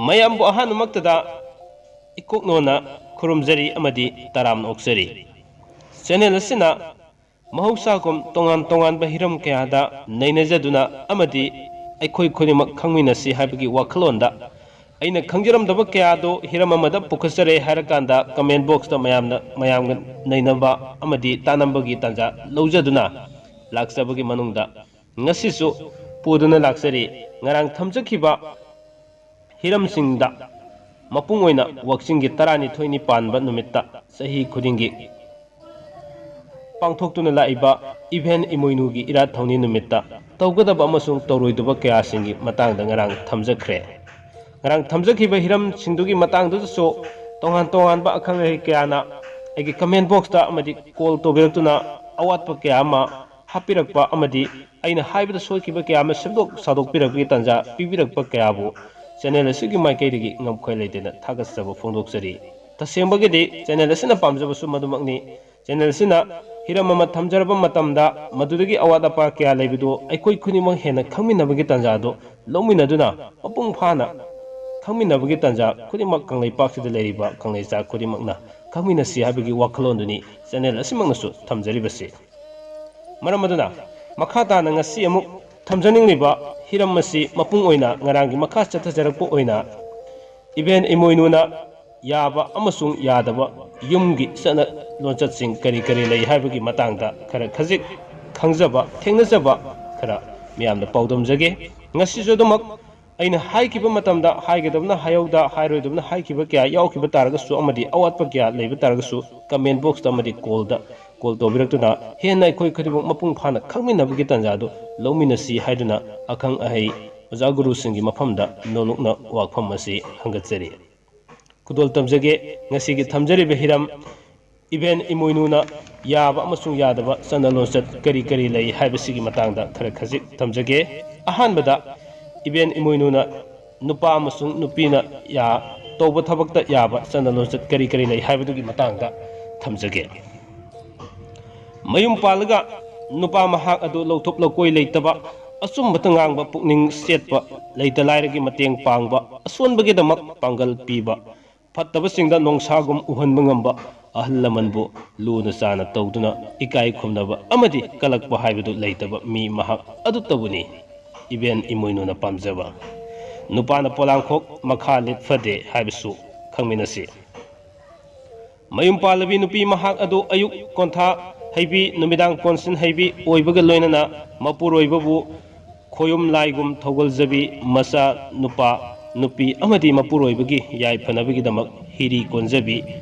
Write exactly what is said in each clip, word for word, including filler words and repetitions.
ꯃꯌꯥꯝꯕꯨ ꯑꯍꯥꯟꯕꯃꯛꯇꯗ ꯏꯀꯣꯛꯅꯣꯅ ꯈꯨꯔꯨꯝꯖꯔꯤ ꯑꯃꯗꯤ ꯇꯔꯥꯝꯅ ꯑꯣꯛꯆꯔꯤ꯫ ꯆꯦꯅꯦꯜ ꯑꯁꯤꯅ ꯃꯍꯧꯁꯥꯒꯨꯝ ꯇꯣꯉꯥꯟ ꯇꯣꯉꯥꯟꯕ ꯍꯤꯔꯝ ꯀꯌꯥꯗ ꯅꯩꯅꯖꯗꯨꯅ ꯑꯃꯗꯤ ꯑꯩꯈꯣꯏ ꯈꯨꯗꯤꯡꯃꯛ ꯈꯪꯃꯤꯟꯅꯁꯤ ꯍꯥꯏꯕꯒꯤ ꯋꯥꯈꯜꯂꯣꯟꯗ ꯑꯩꯅ ꯈꯪꯖꯔꯝꯗꯕ ꯀꯌꯥ ꯑꯗꯨ ꯍꯤꯔꯝ ꯑꯃꯗ ꯄꯨꯈꯠꯆꯔꯦ ꯍꯥꯏꯔꯀꯥꯟꯗ comment box ꯇ ꯃꯌꯥꯝꯅ, ꯃꯌꯥꯝꯒ ꯅꯩꯅꯕ ꯑꯃꯗꯤ ꯇꯥꯟꯅꯕꯒꯤ ꯇꯥꯟꯖꯥ ꯂꯧꯖꯗꯨꯅ ꯂꯥꯛꯆꯕꯒꯤ ꯃꯅꯨꯡꯗ ꯉꯁꯤꯁꯨ ꯄꯨꯗꯨꯅ ꯂꯥꯛꯆꯔꯤ꯫ ꯉꯔꯥꯡ ꯊꯝꯖꯈꯤꯕ ꯍꯤꯔꯝꯁꯤꯡꯗ ꯃꯄꯨꯡ ꯑꯣꯏꯅ ꯋꯥꯛꯆꯤꯡꯒꯤ ꯇꯔꯥꯅꯤꯊꯣꯏꯅꯤ ꯄꯥꯟꯕ ꯅꯨꯃꯤꯠꯇ ꯆꯍꯤ ꯈꯨꯗꯤꯡꯒꯤ ꯄꯥꯡꯊꯣꯛꯇꯨꯅ ꯂꯥꯛꯏꯕ ꯏꯚꯦꯟ ꯏꯃꯣꯏꯅꯨꯒꯤ ꯏꯔꯥꯠ ꯊꯧꯅꯤ ꯅꯨꯃꯤꯠꯇ ꯇꯧꯒꯗꯕ ꯑꯃꯁꯨꯡ ꯇꯧꯔꯣꯏꯗꯕ ꯀꯌꯥꯁꯤꯡꯒꯤ ꯃꯇꯥꯡꯗ ꯉꯔꯥꯡ ꯊꯝꯖꯈ꯭ꯔꯦ꯫ ꯉꯔꯥꯡ ꯊꯝꯖꯈꯤꯕ ꯍꯤꯔꯝꯁꯤꯡꯗꯨꯒꯤ ꯃꯇꯥꯡꯗꯨꯗꯁꯨ ꯇꯣꯉꯥꯟ ꯇꯣꯉꯥꯟꯕ ꯑꯈꯪ ꯑꯍꯩ ꯀꯌꯥꯅ ꯑꯩꯒꯤ comment box ꯇ ꯑꯃꯗꯤ call ꯇꯧꯕꯤꯔꯛꯇꯨꯅ ꯑꯋꯥꯠꯄ ꯀꯌꯥ ꯑꯃ ꯍꯥꯞꯄꯤꯔꯛꯄ ꯑꯃꯗꯤ ꯑꯩꯅ ꯍꯥꯏꯕꯗ ꯁꯣꯏꯈꯤꯕ ꯀꯌꯥ ꯑꯃ ꯁꯦꯝꯗꯣꯛ ꯁꯥꯗꯣꯛꯄꯤꯔꯛꯄꯒꯤ ꯇꯥꯟꯖꯥ ꯄꯤꯕꯤꯔꯛꯄ ꯀꯌꯥꯕꯨ ꯆꯦꯅꯦꯜ ꯑꯁꯤꯒꯤ ꯃꯥꯏꯀꯩꯗꯒꯤ ꯉꯝꯈꯩ ꯂꯩꯇꯅ ꯊꯥꯒꯠꯆꯕ ꯐꯣꯡꯗꯣꯛꯆꯔꯤ꯫ ꯇꯁꯦꯡꯕꯒꯤꯗꯤ ꯆꯦꯅꯦꯜ ꯑꯁꯤꯅ ꯄꯥꯝꯖꯕꯁꯨ ꯃꯗꯨꯃꯛꯅꯤ꯫ ꯆꯦꯅꯦꯜ ꯑꯁꯤꯅ ꯍꯤꯔꯝ ꯑꯃ ꯊꯝꯖꯔꯕ ꯃꯇꯝꯗ ꯃꯗꯨꯗꯒꯤ ꯑꯋꯥꯠ ꯑꯄꯥ ꯀꯌꯥ ꯂꯩꯕꯗꯨ ꯑꯩꯈꯣꯏ ꯈꯨꯗꯤꯡꯃꯛ ꯍꯦꯟꯅ ꯈꯪꯃꯤꯟꯅꯕꯒꯤ ꯇꯥꯟꯖꯥꯗꯨ ꯂꯧꯃꯤꯟꯅꯗꯨꯅ ꯃꯄꯨꯡ ꯐꯥꯅ ꯈꯪꯃꯤꯟꯅꯕꯒꯤ ꯇꯥꯟꯖꯥ ꯈꯨꯗꯤꯡꯃꯛ ꯀꯪꯂꯩꯄꯥꯛꯁꯤꯗ ꯂꯩꯔꯤꯕ ꯀꯪꯂꯩꯆꯥ ꯈꯨꯗꯤꯡꯃꯛꯅ ꯈꯪꯃꯤꯟꯅꯁꯤ ꯍꯥꯏꯕꯒꯤ ꯋꯥꯈꯜꯂꯣꯟꯗꯨꯅꯤ ꯆꯦꯅꯦꯜ ꯑꯁꯤꯃꯛꯅꯁꯨ ꯊꯝꯖꯔꯤꯕꯁꯤ꯫ ꯃꯔꯝ ꯑꯗꯨꯅ ꯃꯈꯥ ꯇꯥꯅ ꯉꯁꯤ ꯑꯃꯨꯛ ꯊꯝꯖꯅꯤꯡꯂꯤꯕ ꯍꯤꯔꯝ ꯑꯁꯤ ꯃꯄꯨꯡ ꯑꯣꯏꯅ ꯉꯔꯥꯡꯒꯤ ꯃꯈꯥ ꯆꯠꯊꯖꯔꯛꯄ ꯑꯣꯏꯅ ꯏꯚꯦꯟ ꯏꯃꯣꯏꯅꯨꯅ ꯌꯥꯕ ꯑꯃꯁꯨꯡ ꯌꯥꯗꯕ ꯌꯨꯝꯒꯤ ꯆꯠꯅ ꯂꯣꯟꯆꯠꯁꯤꯡ ꯀꯔꯤ ꯀꯔꯤ ꯂꯩ ꯍꯥꯏꯕꯒꯤ ꯃꯇꯥꯡꯗ ꯈꯔ ꯈꯖꯤꯛ ꯈꯪꯖꯕ, ꯊꯦꯡꯅꯖꯕ ꯈꯔ ꯃꯤꯌꯥꯝꯗ ꯄꯥꯎꯗꯝꯖꯒꯦ꯫ ꯉꯁꯤꯁꯨ ꯑꯗꯨꯃꯛ ꯑꯩꯅ ꯍꯥꯏꯈꯤꯕ ꯃꯇꯝꯗ ꯍꯥꯏꯒꯗꯕꯅ ꯍꯥꯏꯍꯧꯗ, ꯍꯥꯏꯔꯣꯏꯗꯕꯅ ꯍꯥꯏꯈꯤꯕ ꯀꯌꯥ ꯌꯥꯎꯈꯤꯕ ꯇꯥꯔꯒꯁꯨ ꯑꯃꯗꯤ ꯑꯋꯥꯠꯄ ꯀꯌꯥ ꯂꯩꯕ ꯇꯥꯔꯒꯁꯨ comment box ꯇ ꯑꯃꯗꯤ call ꯗ call ꯇꯧꯕꯤꯔꯛꯇꯨꯅ ꯍꯦꯟꯅ ꯑꯩꯈꯣꯏ ꯈꯨꯗꯤꯡꯃꯛ ꯃꯄꯨꯡ ꯐꯥꯅ ꯈꯪꯃꯤꯟꯅꯕꯒꯤ ꯇꯥꯟꯖꯥꯗꯨ ꯂꯧꯃꯤꯟꯅꯁꯤ ꯍꯥꯏꯗꯨꯅ ꯑꯈꯪ ꯑꯍꯩ ꯑꯣꯖꯥ ꯒꯨꯔꯨꯁꯤꯡꯒꯤ ꯃꯐꯝꯗ ꯅꯣꯂꯨꯛꯅ ꯋꯥꯐꯝ ꯑꯁꯤ ꯍꯪꯒꯠꯆꯔꯤ꯫ ꯈꯨꯗꯣꯜ ꯇꯝꯖꯒꯦ꯫ ꯉꯁꯤꯒꯤ ꯊꯝꯖꯔꯤꯕ ꯍꯤꯔꯝ ꯏꯚꯦꯟ ꯏꯃꯣꯏꯅꯨꯅ ꯌꯥꯕ ꯑꯃꯁꯨꯡ ꯌꯥꯗꯕ ꯆꯠꯅ ꯂꯣꯟꯆꯠ ꯀꯔꯤ ꯀꯔꯤ ꯂꯩ ꯍꯥꯏꯕꯁꯤꯒꯤ ꯃꯇꯥꯡꯗ ꯈꯔ ꯈꯖꯤꯛ ꯊꯝꯖꯒꯦ꯫ ꯑꯍꯥꯟꯕꯗ ꯏꯚꯦꯟ ꯏꯃꯣꯏꯅꯨꯅ ꯅꯨꯄꯥ ꯑꯃꯁꯨꯡ ꯅꯨꯄꯤꯅ ꯌꯥ-, ꯇꯧꯕ ꯊꯕꯛꯇ ꯌꯥꯕ ꯆꯠꯅ ꯂꯣꯟꯆꯠ ꯀꯔꯤ ꯀꯔꯤ ꯂꯩ ꯍꯥꯏꯕꯗꯨꯒꯤ ꯃꯇꯥꯡꯗ ꯊꯝꯖꯒꯦ꯫ ꯃꯌꯨꯝ ꯄꯥꯜꯂꯒ ꯅꯨꯄꯥ ꯃꯍꯥꯛ ꯑꯗꯨ ꯂꯧꯊꯣꯛ ꯂꯧꯀꯣꯏ ꯂꯩꯇꯕ, ꯑꯆꯨꯝꯕꯇ ꯉꯥꯡꯕ, ꯄꯨꯛꯅꯤꯡ ꯆꯦꯠꯄ, ꯂꯩꯇ ꯂꯥꯏꯔꯒꯤ ꯃꯇꯦꯡ ꯄꯥꯡꯕ, ꯑꯁꯣꯟꯕꯒꯤꯗꯃꯛ ꯄꯥꯡꯒꯜ ꯄꯤꯕ, ꯐꯠꯇꯕꯁꯤꯡꯗ ꯅꯣꯡꯁꯥꯒꯨꯝ ꯎꯍꯟꯕ ꯉꯝꯕ, ꯑꯍꯜ ꯂꯃꯟꯕꯨ ꯂꯨꯅ ꯆꯥꯅ ꯇꯧꯗꯨꯅ ꯏꯀꯥꯏ ꯈꯨꯝꯅꯕ ꯑꯃꯗꯤ ꯀꯂꯛꯄ ꯍꯥꯏꯕꯗꯨ ꯂꯩꯇꯕ ꯃꯤ ꯃꯍꯥꯛ ꯑꯗꯨꯇꯕꯨꯅꯤ ꯏꯕꯦꯟ ꯏꯃꯣꯏꯅꯨꯅ ꯄꯥꯝꯖꯕ꯫ ꯅꯨꯄꯥꯅ ꯄꯣꯂꯥꯡꯈꯣꯛ ꯃꯈꯥ ꯂꯤꯠ ꯐꯗꯦ ꯍꯥꯏꯕꯁꯨ ꯈꯪꯃꯤꯟꯅꯁꯤ꯫ ꯃꯌꯨꯝ ꯄꯥꯜꯂꯕꯤ ꯅꯨꯄꯤ ꯃꯍꯥꯛ ꯑꯗꯨ ꯑꯌꯨꯛ ꯀꯣꯟꯊꯥ ꯍꯩꯕꯤ, ꯅꯨꯃꯤꯗꯥꯡ ꯀꯣꯟꯁꯤꯟ ꯍꯩꯕꯤ ꯑꯣꯏꯕꯒ ꯂꯣꯏꯅꯅ ꯃꯄꯨꯔꯣꯏꯕꯕꯨ ꯈꯣꯌꯨꯝ ꯂꯥꯏꯒꯨꯝ ꯊꯧꯒꯜꯖꯕꯤ, ꯃꯆꯥ ꯅꯨꯄꯥ ꯅꯨꯄꯤ ꯑꯃꯗꯤ ꯃꯄꯨꯔꯣꯏꯕꯒꯤ ꯌꯥꯏꯐꯅꯕꯒꯤꯗꯃꯛ ꯍꯤꯔꯤ ꯀꯣꯟꯖꯕꯤ,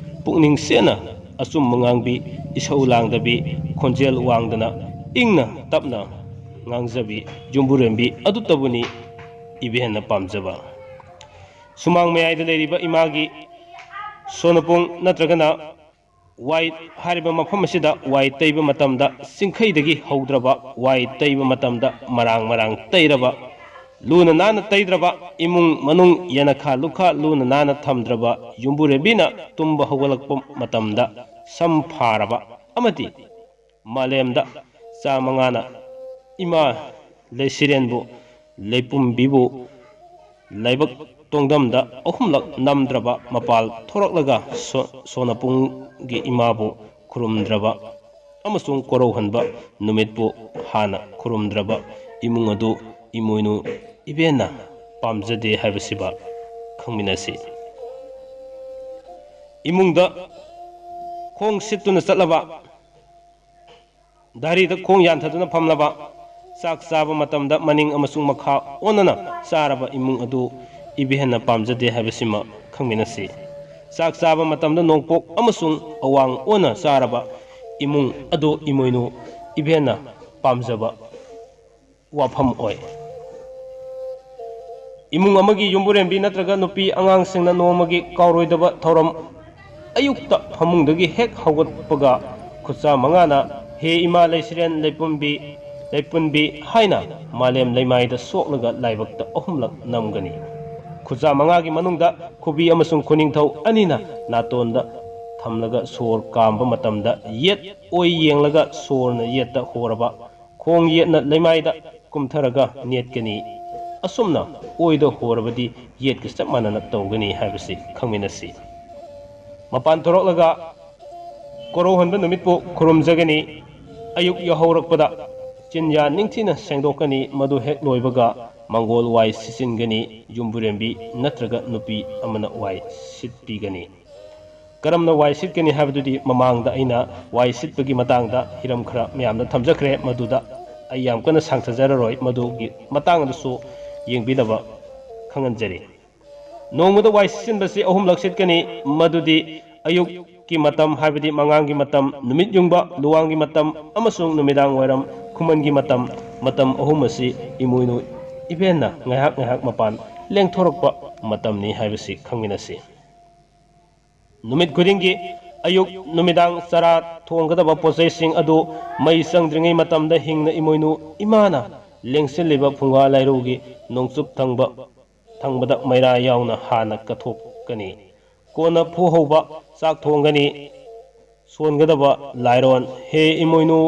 ꯄꯨꯛꯅꯤꯡ ꯆꯦꯠꯅ ꯑꯆꯨꯝꯕ ꯉꯥꯡꯕꯤ, ꯏꯁꯧ ꯂꯥꯡꯗꯕꯤ, ꯈꯣꯟꯖꯦꯜ ꯋꯥꯡꯗꯅ ꯏꯪꯅ ꯇꯞꯅ ꯉꯥꯡꯖꯕꯤ ꯌꯨꯝꯕꯨꯔꯦꯝꯕꯤ ꯑꯗꯨꯇꯕꯨꯅꯤ ꯏꯕꯦꯟꯅ ꯄꯥꯝꯖꯕ꯫ ꯁꯨꯃꯥꯡ ꯃꯌꯥꯏꯗ ꯂꯩꯔꯤꯕ ꯏꯃꯥꯒꯤ ꯁꯣꯅꯄꯨꯡ ꯅꯠꯇ꯭ꯔꯒꯅ ꯋꯥꯏ ꯍꯥꯏꯔꯤꯕ ꯃꯐꯝ ꯑꯁꯤꯗ ꯋꯥꯏ ꯇꯩꯕ ꯃꯇꯝꯗ ꯆꯤꯡꯈꯩꯗꯒꯤ ꯍꯧꯗ꯭ꯔꯕ ꯋꯥꯏ ꯇꯩꯕ ꯃꯇꯝꯗ ꯃꯔꯥꯡ ꯃꯔꯥꯡ ꯇꯩꯔꯕ, ꯂꯨꯅ ꯅꯥꯟꯅ ꯇꯩꯗ꯭ꯔꯕ, ꯏꯃꯨꯡ ꯃꯅꯨꯡ ꯌꯦꯅꯈꯥ ꯂꯨꯈꯥ ꯂꯨꯅ ꯅꯥꯟꯅ ꯊꯝꯗ꯭ꯔꯕ ꯌꯨꯝꯕꯨꯔꯦꯝꯕꯤꯅ ꯇꯨꯝꯕ ꯍꯧꯒꯠꯂꯛꯄ ꯃꯇꯝꯗ ꯁꯝ ꯐꯥꯔꯕ ꯑꯃꯗꯤ ꯃꯥꯂꯦꯝꯗ ꯆꯥ ꯃꯉꯥꯅ ꯏꯃꯥ ꯂꯩꯁꯤꯔꯦꯟꯕꯨ, ꯂꯩꯄꯨꯝꯕꯤꯕꯨ ꯂꯥꯏꯕꯛ ꯇꯣꯡꯗꯝꯗ ꯑꯍꯨꯝꯂꯛ ꯅꯝꯗ꯭ꯔꯕ ꯃꯄꯥꯜ ꯊꯣꯔꯛꯂꯒ ꯁꯣ-, ꯁꯣꯅꯄꯨꯡꯒꯤ ꯏꯃꯥꯕꯨ ꯈꯨꯔꯨꯝꯗ꯭ꯔꯕ ꯑꯃꯁꯨꯡ ꯀꯣꯔꯧꯍꯟꯕ ꯅꯨꯃꯤꯠꯄꯨ ꯍꯥꯟꯅ ꯈꯨꯔꯨꯝꯗ꯭ꯔꯕ ꯏꯃꯨꯡ ꯑꯗꯨ ꯏꯃꯣꯏꯅꯨ ꯏꯕꯦꯟꯅ ꯄꯥꯝꯖꯗꯦ ꯍꯥꯏꯕꯁꯤꯕ ꯈꯪꯃꯤꯟꯅꯁꯤ꯫ ꯏꯃꯨꯡꯗ ꯈꯣꯡ ꯁꯤꯠꯇꯨꯅ ꯆꯠꯂꯕ, ꯗꯥꯔꯤꯗ ꯈꯣꯡ ꯌꯥꯟꯊꯗꯨꯅ ꯐꯝꯂꯕ, ꯆꯥꯛ ꯆꯥꯕ ꯃꯇꯝꯗ ꯃꯅꯤꯡ ꯑꯃꯁꯨꯡ ꯃꯈꯥ ꯑꯣꯟꯅꯅ ꯆꯥꯔꯕ ꯏꯃꯨꯡ ꯑꯗꯨ ꯏꯕꯦꯟꯅ ꯄꯥꯝꯖꯗꯦ ꯍꯥꯏꯕꯁꯤꯃ ꯈꯪꯃꯤꯟꯅꯁꯤ꯫ ꯆꯥꯛ ꯆꯥꯕ ꯃꯇꯝꯗ ꯅꯣꯡꯄꯣꯛ ꯑꯃꯁꯨꯡ ꯑꯋꯥꯡ ꯑꯣꯟꯅ ꯆꯥꯔꯕ ꯏꯃꯨꯡ ꯑꯗꯨ ꯏꯃꯣꯏꯅꯨ ꯏꯕꯦꯟꯅ ꯄꯥꯝꯖꯕ ꯋꯥꯐꯝ ꯑꯣꯏ꯫ ꯏꯃꯨꯡ ꯑꯃꯒꯤ ꯌꯨꯝꯕꯨꯔꯦꯝꯕꯤ ꯅꯠꯇ꯭ꯔꯒ ꯅꯨꯄꯤ ꯑꯉꯥꯡꯁꯤꯡꯅ ꯅꯣꯡꯃꯒꯤ ꯀꯥꯎꯔꯣꯏꯗꯕ ꯊꯧꯔꯝ, ꯑꯌꯨꯛꯇ ꯐꯃꯨꯡꯗꯒꯤ ꯍꯦꯛ ꯍꯧꯒꯠꯄꯒ ꯈꯨꯠꯁꯥ ꯃꯉꯥꯅ "ꯍꯦ ꯏꯃꯥ ꯂꯩꯁꯤꯔꯦꯟ ꯂꯩꯄꯨꯝꯕꯤ, ꯂꯩꯄꯨꯟꯕꯤ" ꯍꯥꯏꯅ ꯃꯥꯂꯦꯝ ꯂꯩꯃꯥꯏꯗ ꯁꯣꯛꯂꯒ ꯂꯥꯏꯕꯛꯇ ꯑꯍꯨꯝꯂꯛ ꯅꯝꯒꯅꯤ꯫ ꯈꯨꯠꯁꯥ ꯃꯉꯥꯒꯤ ꯃꯅꯨꯡꯗ ꯈꯨꯕꯤ ꯑꯃꯁꯨꯡ ꯈꯨꯅꯤꯡꯊꯧ ꯑꯅꯤꯅ ꯅꯥꯇꯣꯟꯗ ꯊꯝꯂꯒ ꯁꯣꯔ ꯀꯥꯝꯕ ꯃꯇꯝꯗ ꯌꯦꯠ ꯑꯣꯏ ꯌꯦꯡꯂꯒ ꯁꯣꯔꯅ ꯌꯦꯠꯇ ꯍꯣꯔꯕ, ꯈꯣꯡ ꯌꯦꯠꯅ ꯂꯩꯃꯥꯏꯗ ꯀꯨꯝꯊꯔꯒ ꯅꯦꯠꯀꯅꯤ꯫ ꯑꯁꯨꯝꯅ ꯑꯣꯏꯗ ꯍꯣꯔꯕꯗꯤ ꯌꯦꯠꯀ ꯆꯞ ꯃꯥꯟꯅꯅ ꯇꯧꯒꯅꯤ ꯍꯥꯏꯕꯁꯤ ꯈꯪꯃꯤꯟꯅꯁꯤ꯫ ꯃꯄꯥꯟ ꯊꯣꯔꯛꯂꯒ ꯀꯣꯔꯧꯍꯟꯕ ꯅꯨꯃꯤꯠꯄꯨ ꯈꯨꯔꯨꯝꯖꯒꯅꯤ꯫ ꯑꯌꯨꯛ ꯌꯥꯍꯧꯔꯛꯄꯗ ꯆꯤꯟꯌꯥ ꯅꯤꯡꯊꯤꯅ ꯁꯦꯡꯗꯣꯛꯀꯅꯤ꯫ ꯃꯗꯨ ꯍꯦꯛ ꯂꯣꯏꯕꯒ ꯃꯪꯒꯣꯜ ꯋꯥꯏ ꯁꯤꯠꯆꯤꯟꯒꯅꯤ꯫ ꯌꯨꯝꯕꯨꯔꯦꯝꯕꯤ ꯅꯠꯇ꯭ꯔꯒ ꯅꯨꯄꯤ ꯑꯃꯅ ꯋꯥꯏ ꯁꯤꯠꯄꯤꯒꯅꯤ꯫ ꯀꯔꯝꯅ ꯋꯥꯏ ꯁꯤꯠꯀꯅꯤ ꯍꯥꯏꯕꯗꯨꯗꯤ ꯃꯃꯥꯡꯗ ꯑꯩꯅ ꯋꯥꯏ ꯁꯤꯠꯄꯒꯤ ꯃꯇꯥꯡꯗ ꯍꯤꯔꯝ ꯈꯔ ꯃꯌꯥꯝꯗ ꯊꯝꯖꯈ꯭ꯔꯦ꯫ ꯃꯗꯨꯗ ꯑꯩ ꯌꯥꯝ ꯀꯟꯅ ꯁꯥꯡꯊꯖꯔꯔꯣꯏ꯫ ꯃꯗꯨꯒꯤ ꯃꯇꯥꯡ ꯑꯗꯨꯁꯨ ꯌꯦꯡꯕꯤꯅꯕ ꯈꯪꯍꯟꯖꯔꯤ꯫ ꯅꯣꯡꯃꯗ ꯋꯥꯏ ꯁꯤꯠꯆꯤꯟꯕꯁꯤ ꯑꯍꯨꯝꯂꯛ ꯁꯤꯠꯀꯅꯤ꯫ ꯃꯗꯨꯗꯤ ꯑꯌꯨꯛꯀꯤ ꯃꯇꯝ, ꯍꯥꯏꯕꯗꯤ ꯃꯉꯥꯡꯒꯤ ꯃꯇꯝ, ꯅꯨꯃꯤꯠ ꯌꯨꯡꯕ, ꯂꯨꯋꯥꯡꯒꯤ ꯃꯇꯝ ꯑꯃꯁꯨꯡ ꯅꯨꯃꯤꯗꯥꯡ ꯋꯥꯏꯔꯝ ꯈꯨꯃꯟꯒꯤ ꯃꯇꯝ꯫ ꯃꯇꯝ ꯑꯍꯨꯝ ꯑꯁꯤ ꯏꯃꯣꯏꯅꯨ ꯏꯕꯦꯟꯅ ꯉꯥꯏꯍꯥꯛ ꯉꯥꯏꯍꯥꯛ ꯃꯄꯥꯟ ꯂꯦꯡꯊꯣꯔꯛꯄ ꯃꯇꯝꯅꯤ ꯍꯥꯏꯕꯁꯤ ꯈꯪꯃꯤꯟꯅꯁꯤ꯫ ꯅꯨꯃꯤꯠ ꯈꯨꯗꯤꯡꯒꯤ ꯑꯌꯨꯛ ꯅꯨꯃꯤꯗꯥꯡ ꯆꯔꯥ ꯊꯣꯡꯒꯗꯕ ꯄꯣꯠꯆꯩꯁꯤꯡ ꯑꯗꯨ ꯃꯩ ꯆꯪꯗ꯭ꯔꯤꯉꯩ ꯃꯇꯝꯗ ꯍꯤꯡꯅ ꯏꯃꯣꯏꯅꯨ ꯏꯃꯥꯅ ꯂꯦꯡꯁꯤꯜꯂꯤꯕ ꯐꯨꯡꯒꯥ ꯂꯥꯏꯔꯨꯒꯤ ꯅꯣꯡꯆꯨꯞ ꯊꯪꯕ, ꯊꯪꯕꯗ ꯃꯩꯔꯥ ꯌꯥꯎꯅ ꯍꯥꯟꯅ ꯀꯠꯊꯣꯛꯀꯅꯤ꯫ ꯀꯣꯟꯅ ꯐꯨꯍꯧꯕ ꯆꯥꯛ ꯊꯣꯡꯒꯅꯤ꯫ ꯁꯣꯟꯒꯗꯕ ꯂꯥꯏꯔꯣꯟ: ꯍꯦ ꯏꯃꯣꯏꯅꯨ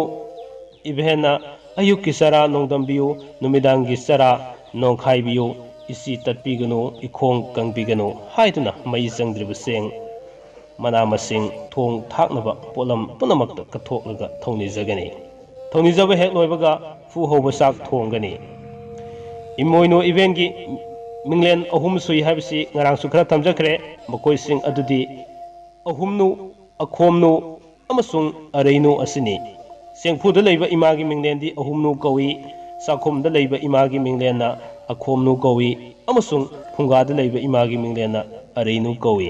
ꯏꯕꯦꯟꯅ, ꯑꯌꯨꯛꯀꯤ ꯆꯔꯥ ꯅꯣꯡꯗꯝꯕꯤꯌꯨ, ꯅꯨꯃꯤꯗꯥꯡꯒꯤ ꯆꯔꯥ ꯅꯣꯡꯈꯥꯏꯕꯤꯌꯨ, ꯏꯆꯤ ꯇꯠꯄꯤꯒꯅꯨ, ꯏꯈꯣꯡ ꯀꯪꯕꯤꯒꯅꯨ ꯍꯥꯏꯗꯨꯅ ꯃꯩ ꯆꯪꯗ꯭ꯔꯤꯕ ꯆꯦꯡ, ꯃꯅꯥ ꯃꯁꯤꯡ, ꯊꯣꯡ ꯊꯥꯛꯅꯕ ꯄꯣꯠꯂꯝ ꯄꯨꯝꯅꯃꯛꯇ ꯀꯠꯊꯣꯛꯂꯒ ꯊꯧꯅꯤꯖꯒꯅꯤ꯫ ꯊꯧꯅꯤꯖꯕ ꯍꯦꯛ ꯂꯣꯏꯕꯒ ꯐꯨ ꯍꯧꯕ ꯆꯥꯛ ꯊꯣꯡꯒꯅꯤ꯫ ꯏꯃꯣꯏꯅꯨ ꯏꯕꯦꯟꯒꯤ ꯃꯤꯡꯂꯦꯟ ꯑꯍꯨꯝ ꯁꯨꯏ ꯍꯥꯏꯕꯁꯤ ꯉꯔꯥꯡꯁꯨ ꯈꯔ ꯊꯝꯖꯈ꯭ꯔꯦ꯫ ꯃꯈꯣꯏꯁꯤꯡ ꯑꯗꯨꯗꯤ ꯑꯍꯨꯝꯅꯨ, ꯑꯈꯣꯝꯅꯨ ꯑꯃꯁꯨꯡ ꯑꯔꯩꯅꯨ ꯑꯁꯤꯅꯤ꯫ ꯆꯦꯡꯐꯨꯗ ꯂꯩꯕ ꯏꯃꯥꯒꯤ ꯃꯤꯡꯂꯦꯟꯗꯤ ꯑꯍꯨꯝꯅꯨ ꯀꯧꯏ, ꯆꯥꯛꯈꯨꯝꯗ ꯂꯩꯕ ꯏꯃꯥꯒꯤ ꯃꯤꯡꯂꯦꯟꯅ ꯑꯈꯣꯝꯅꯨ ꯀꯧꯏ ꯑꯃꯁꯨꯡ ꯐꯨꯡꯒꯥꯗ ꯂꯩꯕ ꯏꯃꯥꯒꯤ ꯃꯤꯡꯂꯦꯟꯅ ꯑꯔꯩꯅꯨ ꯀꯧꯏ꯫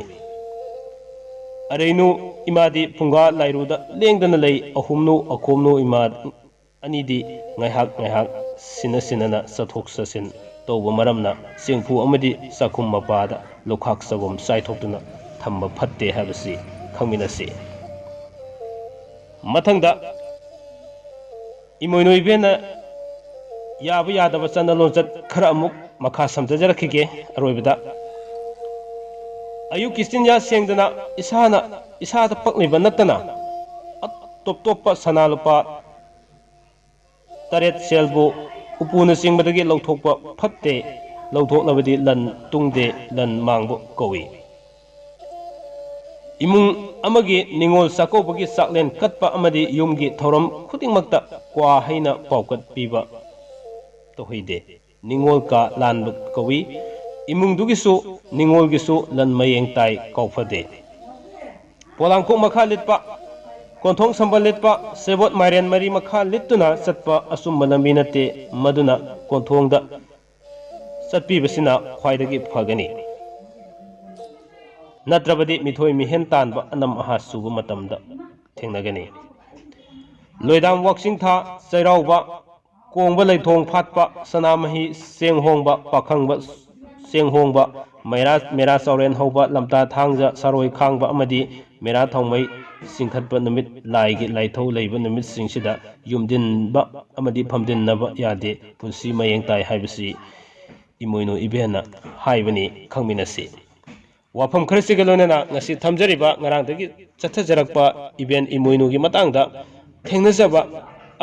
ꯑꯔꯩꯅꯨ ꯏꯃꯥꯗꯤ ꯐꯨꯡꯒꯥ ꯂꯥꯏꯔꯨꯗ ꯂꯦꯡꯗꯅ ꯂꯩ꯫ ꯑꯍꯨꯝꯅꯨ, ꯑꯈꯣꯝꯅꯨ ꯏꯃꯥ ꯑꯅꯤꯗꯤ ꯉꯥꯏꯍꯥꯛ ꯉꯥꯏꯍꯥꯛ ꯁꯤꯟꯅ ꯁꯤꯟꯅꯅ ꯆꯠꯊꯣꯛ ꯆꯠꯁꯤꯟ ꯇꯧꯕ ꯃꯔꯝꯅ ꯆꯦꯡꯐꯨ ꯑꯃꯗꯤ ꯆꯥꯛꯈꯨꯝ ꯃꯄꯥꯗ ꯂꯨꯈꯥꯛ ꯆꯒꯨꯝ ꯆꯥꯏꯊꯣꯛꯇꯨꯅ ꯊꯝꯕ ꯐꯠꯇꯦ ꯍꯥꯏꯕꯁꯤ ꯈꯪꯃꯤꯟꯅꯁꯤ꯫ ꯃꯊꯪꯗ ꯏꯃꯣꯏꯅꯨ ꯏꯕꯦꯟꯅ ꯌꯥꯕ ꯌꯥꯗꯕ ꯆꯠꯅ ꯂꯣꯟꯆꯠ ꯈꯔ ꯑꯃꯨꯛ ꯃꯈꯥ ꯁꯝꯊꯖꯔꯛꯈꯤꯒꯦ꯫ ꯑꯔꯣꯏꯕꯗ, ꯑꯌꯨꯛꯀꯤ ꯆꯤꯟꯖꯥꯛ ꯁꯦꯡꯗꯅ ꯏꯁꯥꯅ, ꯏꯁꯥꯗ ꯄꯛꯂꯤꯕ ꯅꯠꯇꯅ ꯑꯇꯣꯞ ꯇꯣꯞꯄ ꯁꯅꯥ ꯂꯨꯄꯥ ꯇꯔꯦꯠ ꯁꯦꯜꯕꯨ ꯎꯄꯨꯅꯆꯤꯡꯕꯗꯒꯤ ꯂꯧꯊꯣꯛꯄ ꯐꯠꯇꯦ꯫ ꯂꯧꯊꯣꯛꯂꯕꯗꯤ ꯂꯟ ꯇꯨꯡꯗꯦ, ꯂꯟ ꯃꯥꯡꯕ ꯀꯧꯏ꯫ ꯏꯃꯨꯡ ꯑꯃꯒꯤ ꯅꯤꯉꯣꯜ ꯆꯥꯛꯀꯧꯕꯒꯤ ꯆꯥꯛꯂꯦꯟ ꯀꯠꯄ ꯑꯃꯗꯤ ꯌꯨꯝꯒꯤ ꯊꯧꯔꯝ ꯈꯨꯗꯤꯡꯃꯛꯇ ꯀ꯭ꯋꯥ ꯍꯩꯅ ꯄꯥꯎꯀꯠ ꯄꯤꯕ ꯇꯧꯍꯩꯗꯦ꯫ ꯅꯤꯉꯣꯜ ꯀꯥ ꯂꯥꯟꯕ ꯀꯧꯏ꯫ ꯏꯃꯨꯡꯗꯨꯒꯤꯁꯨ ꯅꯤꯉꯣꯜꯒꯤꯁꯨ ꯂꯟ ꯃꯌꯦꯡ ꯇꯥꯏ, ꯀꯥꯎꯐꯗꯦ꯫ ꯄꯣꯂꯥꯡꯈꯣꯛ ꯃꯈꯥ ꯂꯤꯠꯄ, ꯀꯣꯟꯊꯣꯡ ꯁꯝꯕꯜ ꯂꯤꯠꯄ, ꯁꯦꯕꯣꯠ ꯃꯥꯏꯔꯦꯟ ꯃꯔꯤ ꯃꯈꯥ ꯂꯤꯠꯇꯨꯅ ꯆꯠꯄ ꯑꯆꯨꯝꯕ ꯂꯝꯕꯤ ꯅꯠꯇꯦ꯫ ꯃꯗꯨꯅ ꯀꯣꯟꯊꯣꯡꯗ ꯆꯠꯄꯤꯕꯁꯤꯅ ꯈ꯭ꯋꯥꯏꯗꯒꯤ ꯐꯒꯅꯤ꯫ ꯅꯠꯇ꯭ꯔꯕꯗꯤ ꯃꯤꯊꯣꯏ ꯃꯤꯍꯦꯟ ꯇꯥꯟꯕ ꯑꯅꯝ ꯑꯍꯥ ꯆꯨꯕ ꯃꯇꯝꯗ ꯊꯦꯡꯅꯒꯅꯤ꯫ ꯂꯣꯏꯗꯥꯝ ꯋꯥꯛꯆꯤꯡ ꯊꯥ, ꯆꯩꯔꯥꯎꯕ, ꯀꯣꯡꯕ ꯂꯩꯊꯣꯡ ꯐꯥꯠꯄ, ꯁꯅꯥꯃꯍꯤ ꯆꯦꯡ ꯍꯣꯡꯕ, ꯄꯥꯈꯪꯕ ꯆꯦꯡ ꯍꯣꯡꯕ, ꯃꯩꯔꯥ, ꯃꯦꯔꯥ ꯆꯥꯎꯔꯦꯟ ꯍꯧꯕ, ꯂꯝꯇꯥ ꯊꯥꯡꯖ, ꯁꯔꯣꯏ ꯈꯥꯡꯕ ꯑꯃꯗꯤ ꯃꯦꯔꯥ ꯊꯥꯎꯃꯩ ꯆꯤꯡꯈꯠꯄ ꯅꯨꯃꯤꯠ, ꯂꯥꯏꯒꯤ ꯂꯥꯏꯊꯧ ꯂꯩꯕ ꯅꯨꯃꯤꯠꯁꯤꯡꯁꯤꯗ ꯌꯨꯝꯗꯤꯟꯕ ꯑꯃꯗꯤ ꯐꯝꯗꯤꯟꯅꯕ ꯌꯥꯗꯦ꯫ ꯄꯨꯟꯁꯤ ꯃꯌꯦꯡ ꯇꯥꯏ ꯍꯥꯏꯕꯁꯤ ꯏꯃꯣꯏꯅꯨ ꯏꯕꯦꯟꯅ ꯍꯥꯏꯕꯅꯤ, ꯈꯪꯃꯤꯟꯅꯁꯤ꯫ ꯋꯥꯐꯝ ꯈꯔꯁꯤꯒ ꯂꯣꯏꯅꯅ ꯉꯁꯤ ꯊꯝꯖꯔꯤꯕ ꯉꯔꯥꯡꯗꯒꯤ ꯆꯠꯊꯖꯔꯛꯄ ꯏꯕꯦꯟ ꯏꯃꯣꯏꯅꯨꯒꯤ ꯃꯇꯥꯡꯗ ꯊꯦꯡꯅꯖꯕ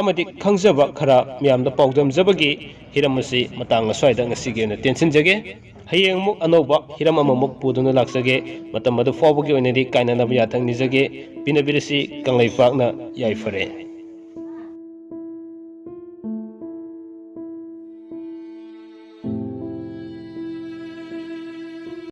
ꯑꯃꯗꯤ ꯈꯪꯖꯕ ꯈꯔ ꯃꯌꯥꯝꯗ ꯄꯥꯎꯗꯝꯖꯕꯒꯤ ꯍꯤꯔꯝ ꯑꯁꯤ ꯃꯇꯥꯡ ꯑꯁ꯭ꯋꯥꯏꯗ ꯉꯁꯤꯒꯤ ꯑꯣꯏꯅ ꯇꯦꯟꯁꯤꯟꯖꯒꯦ꯫ ꯍꯌꯦꯡ ꯑꯃꯨꯛ ꯑꯅꯧꯕ ꯍꯤꯔꯝ ꯑꯃꯃꯨꯛ ꯄꯨꯗꯨꯅ ꯂꯥꯛꯆꯒꯦ꯫ ꯃꯇꯝ ꯑꯗꯨ ꯐꯥꯎꯕꯒꯤ ꯑꯣꯏꯅꯗꯤ ꯀꯥꯏꯅꯅꯕ ꯌꯥꯊꯪ ꯅꯤꯖꯒꯦ꯫ ꯄꯤꯅꯕꯤꯔꯁꯤ ꯀꯪꯂꯩꯄꯥꯛꯅ ꯌꯥꯏꯐꯔꯦ꯫